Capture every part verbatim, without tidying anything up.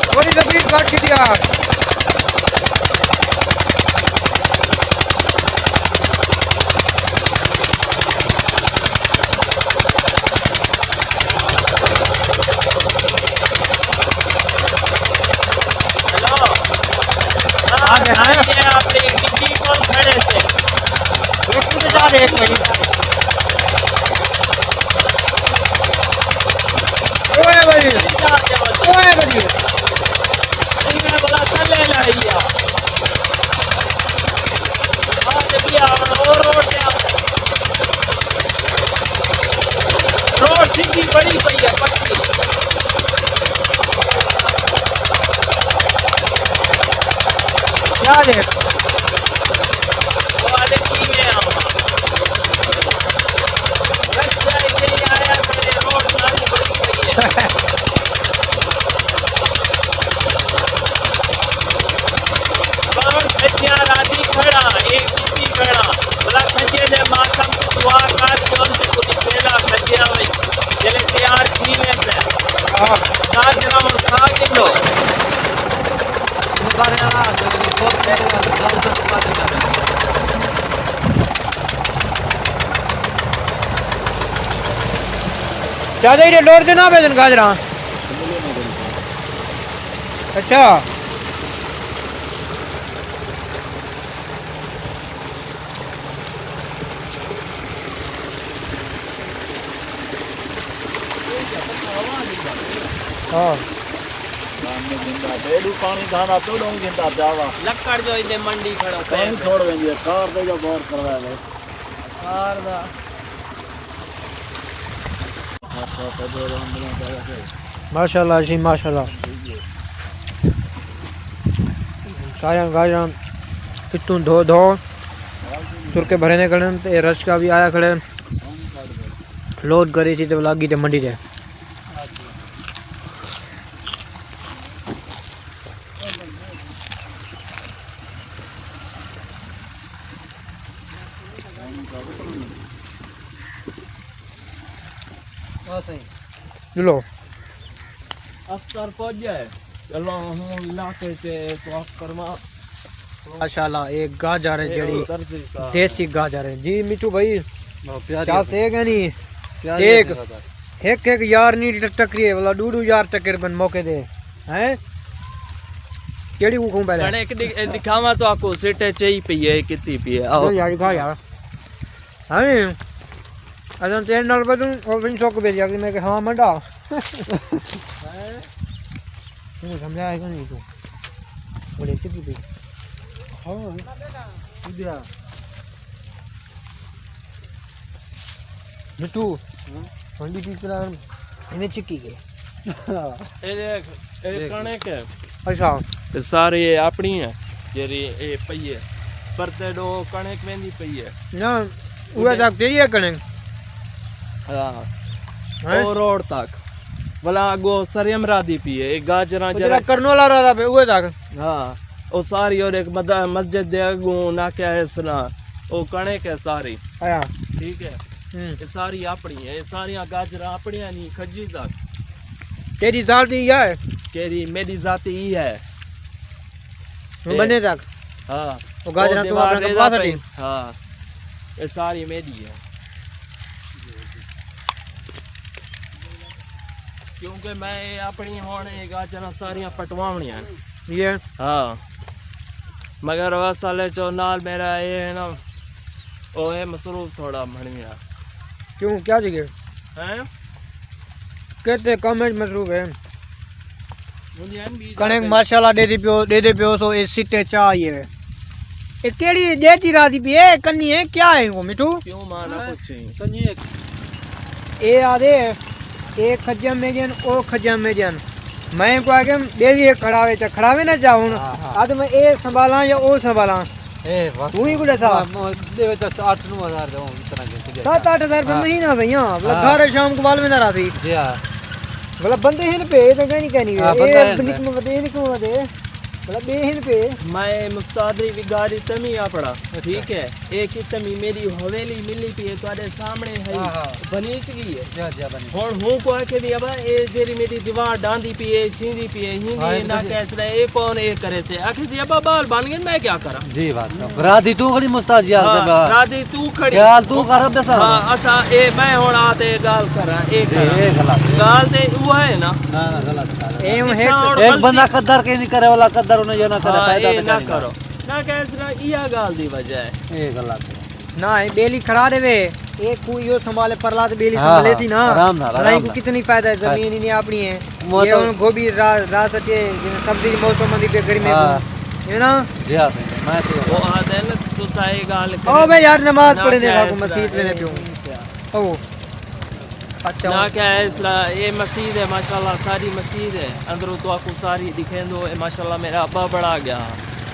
تھوڑی لمبی کٹ چھٹی آ۔ اوئے بھائی، اوئے بھائی۔ روڈ سدھی بݨی پئی ہے، پکی۔ کیا ݙے؟ او آلے کیویں آواں؟ رکشہ ہی نہیں آیا، میرے روڈ ساری بݨی پئی ہے۔ کون کھجیا راتی کھڑا، اے کتی کھڑا، بھلا کھجے دے موسم کوں دعا کر جو ان تے کتی پیدا کھجیا ہوئی، جلے تیار تھی ویسے۔ ہاں۔ تاج راؤں سا کلو۔ کیا دے رہے لوڈ دے نہ بھیجن گاجراں؟ اچھا۔ ہاں۔ ڈیڑھ پانی دھانا تو ڈوں گھندا جاوا۔ لکڑ جو ایندے منڈی کھڑو پئے۔ پانی چھوڑ ویندی ہے، کار دے جو بور کروایا وے۔ کار دا۔ ماشاءاللہ جی، ماشاءاللہ۔ ساریاں گاجراں اتوں دھو دھو سرکے بھرے نے کھڑن تے رشکا بھی آیا کھڑے۔ لوڈ کری تھی تے لڳی تے منڈی تے۔ ہاں سائیں۔ چلو۔ اختر پہنچ جائے۔ چلو، ہوں علاقے تے تو اختر ما۔ ماشاءاللہ، ایک گاجر ہے اے جڑی او درزی صاحب۔ دیسی گاجر ہے۔ جی مٹھو بھائی، ہاں، پیاری چاس ہے۔ ایک ہے نہیں؟ پیاری ایک۔ ہے گاجر۔ ہک ہک یار نہیں ٹ-، ٹکری ہے، والا ڈو ڈو یار ٹکر بن موقع دے۔ ہیں؟ کیڑی کو کھوں پہلے؟ کڑے ایک دکھ-، اے دکھاواں تو آکو سیٹے چئی پئی ہے، کتی پئی ہے۔ آؤ۔ یار، یار، کھا یار۔ ہاں۔ اگر تیرے نال بدوں، او بھی سوک بھیجیا کہ میں کہ ہاں منڈا۔ توں سمجھا ہے کہ نہیں تو؟ بڑے چکی پئی۔ ہاں۔ ادھر۔ مٹھو۔ ہاں۔ ہن بھی کس طرح ایویں چکی گئے۔ اے دیکھ، اے دیکھ۔ کݨک ہے۔ اچھا۔ اے ساری اے اپݨی ہے، جیڑھی اے پئی ہے۔ پر تے ݙو کݨک ویندی پئی ہے۔ نہ، اوہ تک تیری ہے کݨک۔ ہاں۔ ہیں؟ او روڈ تک۔ ولا اڳوں سریم رادی پئی ہے، اے گاجراں او جیڑھا جیڑھا کرنولا رادا پہ، اوہ تک۔ ہاں۔ او ساری اور ایک مد-، مسجد دے اڳوں نہ کیا ہے سنا۔ او کݨک ہے ساری۔ آیا۔ ٹھیک ہے۔ ہوں۔ اے ساری اپݨی ہے، اے ساریاں گاجراں اپݨیاں نہیں، کھجی تک۔ تیری ذاتی ہے؟ تیری، میری ذاتی ہی ہے۔ ہوں، اے۔ بنے تک؟ ہاں۔ او گاجراں او تو دیوار اپݨے ریزا کپڑا پئی۔ سٹی؟ ہاں۔ اے ساری میری ہے۔ کیونکہ میں اے اپݨی ہݨ اے گاجراں ساریاں پٹواوݨیاں۔ یہ؟ ہاں۔ مگر اصل چو نال میرا اے ہے نا، او اے مصروف تھوڑا بݨ ڳیا۔ کیوں، کیا تھی ڳئے؟ ہیں؟ کیتے کم وچ مصروف ہے؟ مجھے ہم بھی کݨک اجازت ماشاءاللہ ݙیندی پیو، ݙیندی پیو سو، اے سٹے چا آئی ہے۔ اے کیڑھی ݙیتی راتی پئی ہے، کنی ہے، کیا ہے او مٹھو؟ کیوں ماں نہ پوچھیں؟ کنی ہے۔ اے آدے، اے کھجم میں جن، او کھجم میں جن۔ میں کو آگے ٻیڑی اے کھڑاوے تے کھڑاوے نہ چاہون۔ ہاں، ہاں۔ اد میں اے سنبھالاں یا او سنبھالاں۔ اے واہ۔ توں ہی کو ݙسا۔ میں، میں ݙے وچ اٹھ نو ہزار دے ہوں، اتنا گھن کے دے۔ ست اٹھ ہزار روپے ہاں۔ مہینہ سئیں، ہاں۔ مطلب ہاں۔ گھر شام کو وال ویندا راہسی۔ جی ہاں۔ مطلب بندے ہن پے تے کہیں نہیں کہنی۔ ہاں، اے بندہ ہن نکم ودے، اے نکم ودے۔ مطلب ٻئے ہن پئے۔ میں مستادری وگاری تمی اپݨا، اچھا۔ ٹھیک ہے، اے کہ تمی میری حویلی ملی پئی ہے، تہاݙے سامݨے ہئی، ہاں، ہاں۔ بنیچ ڳئی ہے۔ جا، جا، بنیچ۔ ہݨ ہوں کو آکھے بھی ابا، اے جیڑھی میری دیوار ڈاندی پئی ہے، چیندی پئی ہے، ہیندی ہاں، ہے، نہ تو کیس نہ، اے کون اے کرے سے؟ آکھے سی ابا، ٻال بݨ ڳئے، میں کیا کراں؟ جی بات ہے۔ راضی توں کھڑی مستاد جی آخدے ہاں، با۔ راضی توں کھڑی۔ خیال توں کر ابے سا۔ ہاں، اسا اے میں ہݨ آ تے ڳالھ کراں، اے جی، کراں۔ اے غلط ہے۔ ڳالھ تے اوہا ہے نا۔ نہ، نہ، غلط ہے۔ اے ہوں اتنا ہک اور ایک غلطی بندہ قدر کہیں نہیں کرے والا قدر انہیں یہ نہ کرے، ہاں، فائدہ اے تو نہ کہیں کرو۔ نہ کہہ سنا، ایہا ڳالھ دی وجہ ہے۔ اے غلط ہے۔ نہ، اے ٻیلی کھڑا ݙیوے، اے کوئی یو سنبھالے پرلا تے ٻیلی ہاں، سنبھالے ہاں، سی نا۔ آرام نال، بھلا آرام کو نال۔ کتنی فائدہ ہے، فائدہ۔ زمین ہی نہیں اپݨی ہے۔ وہ یہ تو ہن گوبھی را-، راس اچے، جیویں سبزی دی موسم آندی پئی گرمی ہاں۔ کو۔ ہے نا؟ جی ہاں، سائیں جی، میں تو او آہدے نا، تساں اے ڳالھ او کرے۔ بے یار، نماز نہ پڑھے نے کیا کو اس طرح مسیت میں نے ہے۔ پیوں۔ او۔ اچھا۔ نہ کیا ہے اس طرح، اے مسیت ہے، ماشاءاللہ، ساری مسیت ہے۔ اندروں تو آپ کو ساری دکھیں دو، اے ماشاءاللہ میرا ابا بڑا گیا۔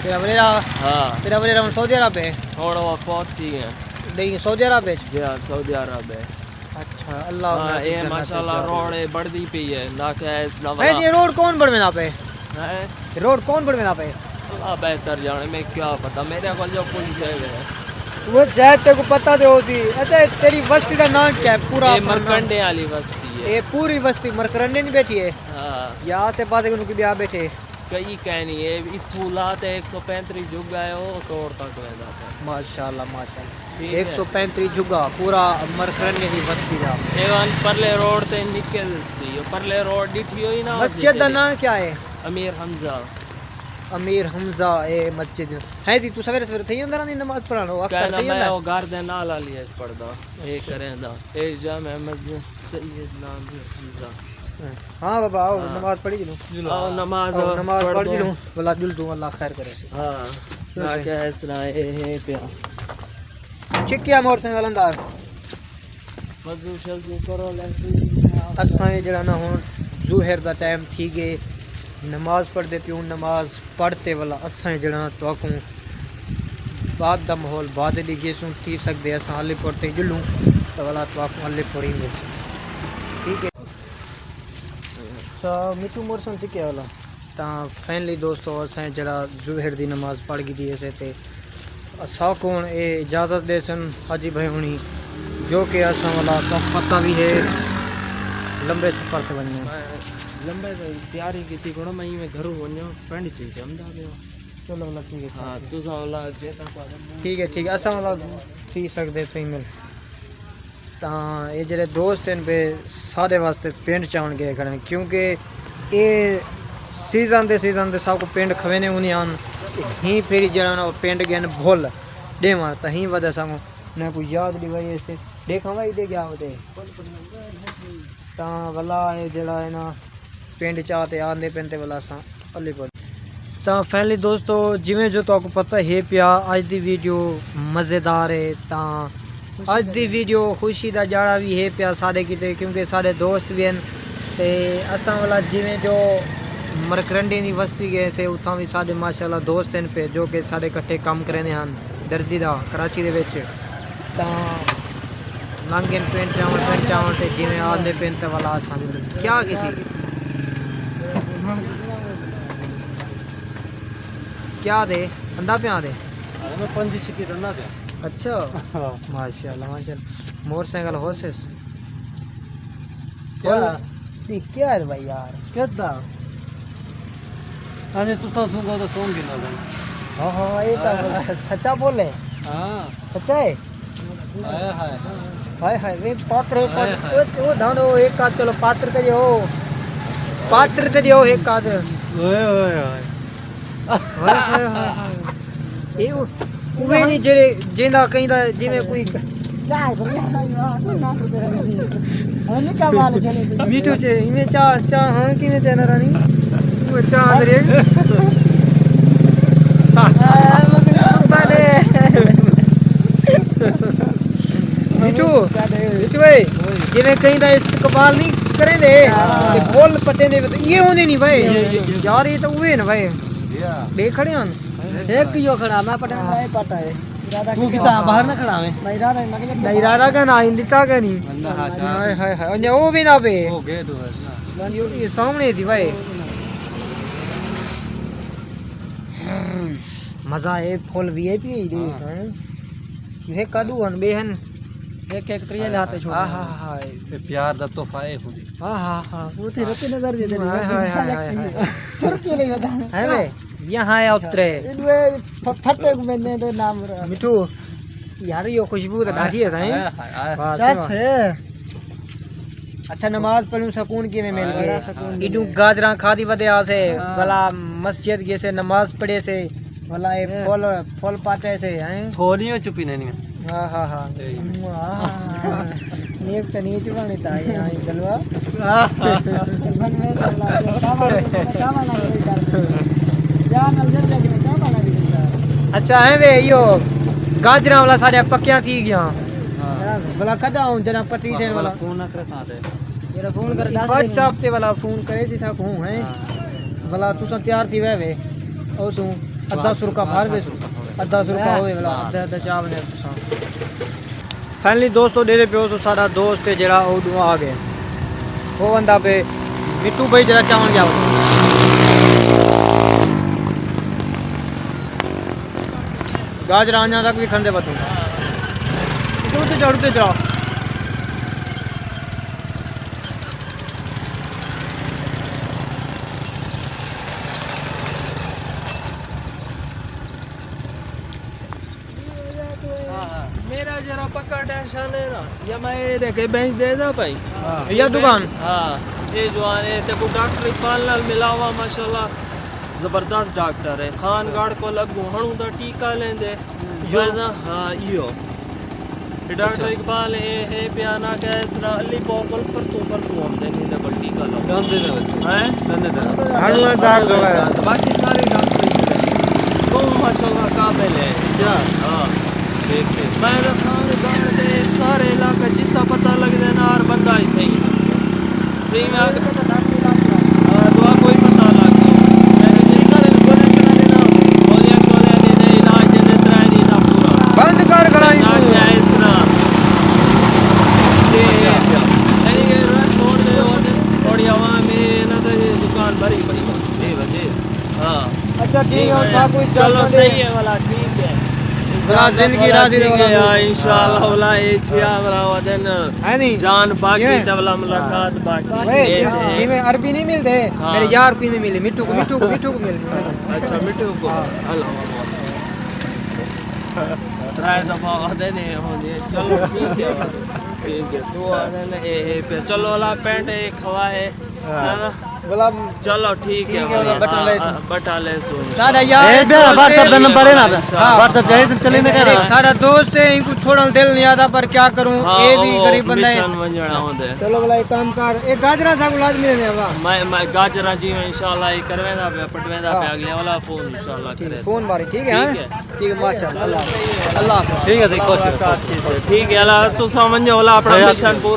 تیرا وݙیرا؟ ہاں۔ تیرا وݙیرا ہن سعودی عرب ہے؟ ہݨ وہ فوت تھی ہے۔ نہیں، سعودی عرب ہے؟ جی ہاں، سعودی عرب ہے۔ اچھا، اللہ ہاں، انہاں دی اے جنت ماشاءاللہ جاوے۔ روڈ اے بڑھدی پئی ہے، نہ کہ اس نہ ہے والا۔ جی، روڈ کون بݨویندا پئے؟ ہیں؟ روڈ کون بݨویندا پئے؟ اللہ بہتر جانے، میں کیا پتہ، میرے کول جو کچھ ہے وہ۔ وہ شاید تیرے کو پتہ دے ہوسی۔ اچھا، تیری وستی دا نام کیا ہے؟ پورا اے اپنا نام۔ مرکنڈے والی وستی ہے۔ اے پوری وستی مرکرنڈے نہیں بیٹھی ہے؟ ہاں۔ یا آسے پاسے کو کی بیا بیٹھے؟ کئی کائنی، اے اتھوں لا تے ایک سو پینتری جھگا ہے، او توڑ تک ویندا پیا۔ ماشاءاللہ، ماشاءاللہ۔ ٹھیک ہے۔ ایک سو پینتری جھگا، پورا مرکرنڈے دی وستی دا۔ ایوان پرلے روڈ تے نکل سی، او پرلے روڈ ݙٹھی ہوئی نا، مسجد دا ناں کیا ہے؟ امیر حمزہ۔ امیر حمزہ، اے مسجد ہے جی، توں سویرے سویرے تھئی اندر آندی نماز پڑھݨ، او اختر کہنا تھئی میں اندر؟ او گھر دے نال والی اچ پڑھدا، اے اچھا۔ کریندا، اے جامع مسجد سیدنا امیر حمزہ۔ ہاں بابا، آؤ، ہاں۔ نماز پڑھی جلوں۔ آؤ، نماز آؤ، نماز پڑھ پڑھ دو۔ جلوں۔ بلا جل دوں، اللہ خیر کرے سی۔ ہاں۔ ٹھیک ہے۔ نہ کیا اس طرح اے ہے پیا۔ چکیا موٹر سائیکل اندر۔ وضو شضو کرو، لہسو۔ اساں جڑا نا ہن ظہر دا ٹائم تھی گئے، نماز پڑھ دے پیوں، نماز پڑھ تے والا اساں جڑا نا تہاکوں بعد دا ماحول بعد ݙیکھیسوں، تھی سڳدے اساں علی پور تے جلوں، تے والا تہاکوں علی پور ہی ملسوں۔ ٹھیک ہے۔ اچھا، مٹھو موٹر سائیکل چکیا والا۔ تاں فائنلی دوستو، اساں جڑا ظہر دی نماز پڑھ گھدی اسے تے اساکوں ہݨ اے اجازت ݙیسن حاجی بھائی ہݨی، جو کہ اساں والا تہاکوں پتہ وی ہے، لمبے سفر تے ونڄݨے۔ میں لمبے تے تیاری کیتی کھڑا، میں ایویں گھروں ونڄاں، پنڈ چ جمدا پیا۔ چلو، اللہ ٹھیک ہے، ہاں، ٹھیک ہے۔ تساں والا جے تاں پاگل۔ ٹھیک ہے، ٹھیک ہے، اساں والا تھی سڳدے تھئی مل۔ تاں اے جڑے دوست ہن پئے سارے واسطے پنڈ چاوݨ ڳئے کھڑے ہن، کیونکہ اے سیزن دے، سیزن دے سب کو پنڈ کھویندے ہوندے ہن۔ تے ہی پھر جڑا نا او پنڈ ڳئے ہن بھل ݙیوݨ، تاں ہی وجہ سانگوں نہ کوئی یاد ݙیوائی ایسے۔ ݙیکھاں بھائی ݙے ڳیا ہوندے۔ تاں ولا اے جڑا ہے نا پنڈ چا تے آندے پن تے ولا اساں علی پور۔ تاں فائنلی دوستو، جویں جو تہاکوں پتہ ہے پیا، اڄ دی ویڈیو مزیدار ہے۔ تاں اڄ دی ویڈیو خوشی دا ڄاڑا وی ہے پیا ساݙے کیتے، کیونکہ ساݙے دوست وی ہن تے اساں ولا جویں جو مرکرنڈی دی وستی ڳئے سے، اتھاں وی ساݙے ماشاءاللہ دوست ہن پئے، جو کہ ساݙے کٹھے کم کریندے ہن درزی دا کراچی دے وچ۔ تاں لنگھن پنڈ چاوݨ، پنڈ چاوݨ تے جیویں آندے پن تے ولا اساں وی کیا کسی۔ کیا دے؟ اندا پیا دے؟ میں پنج چھکی رنا پیا۔ اچھا۔ ہاں۔ ماشاءاللہ، ماشاءاللہ۔ موٹر سائیکل ہوسس؟ کیا؟ اور نہیں، کیا ہے بھائی یار؟ کیدا؟ ہاں جی، تساں سونگو تو سونگ گھنو بھائی۔ ہاں، ہاں، یہ تو ہاں۔ سچا بولے۔ ہاں۔ سچا ہے؟ ہائے ہائے۔ ہائے ہائے، وے پاتر ہے، ہائے پاتر۔ ہائے۔ او، او ڈھانڈو، ایک آدھ چلو پاتر تے ݙیو۔ پاتر تے ݙیو ایک آدھ۔ اوئے، اوئے، اوئے۔ ہائے ہائے ہائے ہائے۔ اے او، اوے نہیں جڑے، جیندا کہیں دا جویں کوئی۔ کیا ہے سر؟ ہاں، نکا وال چلے۔ میٹھو چے، ایویں چاہ، چاہ ہاں کیویں چاہ نہ رانی؟ او چاہ اندر ہے۔ ہاں۔ مٹھو، مٹھو اے، جویں کہیں دا استقبال نہیں کریں دے، ہاں۔ تے بول پٹے دے، یہ ہوندے نہیں بھائی۔ یہ، یہ، یہ۔ یار، یہ تو اوے نا بھائی۔ جی ہاں۔ ݙے کھڑے ہن۔ ایک ہی جو کھڑا، میں پٹا، میں پٹا ہے۔ تو کتا باہر نہ کھڑا ہویں؟ میں ارادہ ہے، میں کہ نہیں، ارادہ کا نہ، ہندی تا کا نہیں۔ اللہ ہاں، شاہ۔ ہائے، ہائے، ہائے۔ انجا وہ بھی نہ پے۔ وہ گیٹ ہوا ہے نا۔ یہ سامنے تھی بھائی۔ مزہ اے، فل وی آئی پی اے ݙے۔ ہاں۔ ہاں۔ اے کݙو ہن، ٻئے ہن؟ ہک ہک تریہہ لہاتے چھوڑ۔ ہاں، ہاں، ہاں۔ اے پیار دا تحفہ اے ہوندی۔ ہاں، ہاں، ہاں۔ اُتھے رتے نظر ݙے ݙے۔ ہائے، ہائے، ہائے، ہائے، ہائے۔ سر کے نہیں بتا۔ ہے وے؟ یہاں آیا اترے۔ اے ݙوئے پھ-، پھٹے کو میں نے دے نام۔ مٹھو، یار، ایہو خوشبو تے ݙاڈھی ہے سائیں۔ ہائے، ہائے، ہائے۔ واہ، چس واہ۔ ہے۔ اچھا، نماز پڑھوں سکون کیویں مل ڳئے؟ بڑا سکون مل ڳئے۔ ایݙوں گاجراں کھادی ودے آسے، ہاں۔ بھلا مسجد ڳیسے، نماز پڑھیسے، بھلا اے ہاں۔ پھل، پھل پاٹیسے، ہیں؟ تھولیاں چپی نینیاں۔ ہاں، ہاں، ہاں۔ اے۔ واہ۔ نیک تے نیچ بݨی تاں آئی، آئی دلوا۔ ہاں۔ بن میں تو اللہ، کیا بنا، کیا بنا، کیا بنا۔ یار، نظر لڳ رہے، کیا بنا۔ اچھا، ہے وے، ایہو گاجراں والا ساݙے پکیاں تھی ڳیاں۔ ہاں۔ بھلا کݙاں آؤں جݙاں پٹی تھیݨ والا۔ فون نہ کرے تھاں تے۔ جیڑھا فون کر ݙس واٹس ایپ تے والا فون کرے سی ساکوں ہیں۔ ہاں۔ بھلا تساں تیار تھی وے وے۔ او سوں ادھا سرکا بھر وے۔ ادھا سرکا ہووے بھلا، ہاں۔ ادھا، ادھا چا ونڄے تساں۔ فائنلی دوستو، ݙیہدے پیو سو ساݙا دوست ہے جیڑھا او ݙو آ ڳئے۔ او وندا پئے مٹھو بھائی جیڑھا چاوݨ ڳیا ہو۔ گاجر آنیاں تک وی کھندے ودوں۔ اتھے، اتھے چڑھ، اتھے چڑھ۔ میرا ذرا پکا ٹینشن ہے نا، یا میں اے دے کے بینچ دے دا پائی۔ ہاں۔ یا دکان؟ ہاں، اے جوان ہے، تے کو ڈاکٹر اقبال نال ملاوا، ماشاءاللہ۔ زبردست ڈاکٹر ہے۔ خان گڑھ کول اڳوں ہݨوں دا ٹیکہ لیندے۔ ہوں۔ وینداں، ہاں، ایہو۔ تے ڈاکٹر اچھا۔ اقبال اے ہے پیا نا کہ اس طرح علی پاؤ کول پرتوں پرتوں آندے نے، ایندے کول ٹیکہ لاؤ۔ ݙاندے نہ وچ۔ ہیں؟ ݙاندے نہ۔ ہݨوں دا ڈاکٹر ہے۔ باقی سارے ڈاکٹر ہی ہیں۔ ٻہوں ماشاءاللہ قابل ہے۔ اچھا۔ ہاں۔ ٹھیک، ٹھیک۔ میں تاں خان گڑھ دے سارے علاقے جتھاں پتہ لڳدے نا، ہر بندہ اتھے ہی۔ ٹھیک ہے۔ ہاں، دعا کوئی پتہ لڳ ڳیا۔ میں تے ٹھیک ہے، گولیاں شولیاں ݙے دے، علاج دے دے، ترائے ݙینھ دا پورا۔ بند کر کڑاہی کوں۔ کیا ہے اس طرح؟ تے یعنی کہ رش ہوݨ دے، تھوڑی عوام ہے نا، تے دکان بھری پئی۔ جی، جی۔ ہاں۔ اچھا، ٹھیک ہے، اور سب کچھ چلو، چلتا صحیح ہے۔ ہے والا، ٹھیک ہے۔ بھلا زندگی راضی ٹھیک ہے، رہو۔ ہاں، انشاءاللہ، ہاں۔ والا اے چھیا والا دن ہے نہیں؟ جان باقی، یہ؟ تے والا ملاقات باقی۔ اوئے، اے، اے، اے۔ جیویں عربی نہیں ملدے، ہاں۔ میرے یار کوں وی ملے، مٹھو کوں، مٹھو کوں، مٹھو کوں ملے۔ اچھا، مٹھو کوں۔ ہاں۔ اللہ، اللہ۔ ترائے دفعہ وعدے نے ہوندے۔ چلو، ٹھیک ہے۔ ٹھیک ہے۔ تو آدھے نے، اے، اے، پہ، چلو، والا پینٹ اے کھوا ہے۔ ہاں۔ ہے نا؟ بلا چلو ٹھیک ہے، ٹھیک ہے، بھائی، بٹا ہاں، لے ہاں، سوں۔ بٹا لے سوں۔ سارا یار اے دوست میرا واٹس ایپ دا نمبر ہے نا، انشاءاللہ۔ واٹس ایپ جائے تو چلے میں کہہ رہا۔ سارا دوست ہے، ان کو چھوڑن دل نہیں آتا، پر کیا کروں، ہاں، اے بھی وہ غریب بندہ ہے۔ مشن ونجنا ہوندے۔ چلو بھلا ایک کام کر، ایک گاجرا سا کو لازمی ہے، واہ۔ میں، میں گاجرا جی میں انشاءاللہ یہ کرویندا پیا، پٹویندا ہاں۔ پیا، اگلے والا فون انشاءاللہ ٹھیک، کرے فون سا۔ ماری، ٹھیک ہے، ٹھیک ہاں؟ ہے۔ ٹھیک ہے، ماشاءاللہ۔ اللہ حافظ۔ ٹھیک ہے، جی، کوشش، کوشش۔ ٹھیک ہے، اللہ تساں ونجو، اللہ اپنا مشن پورا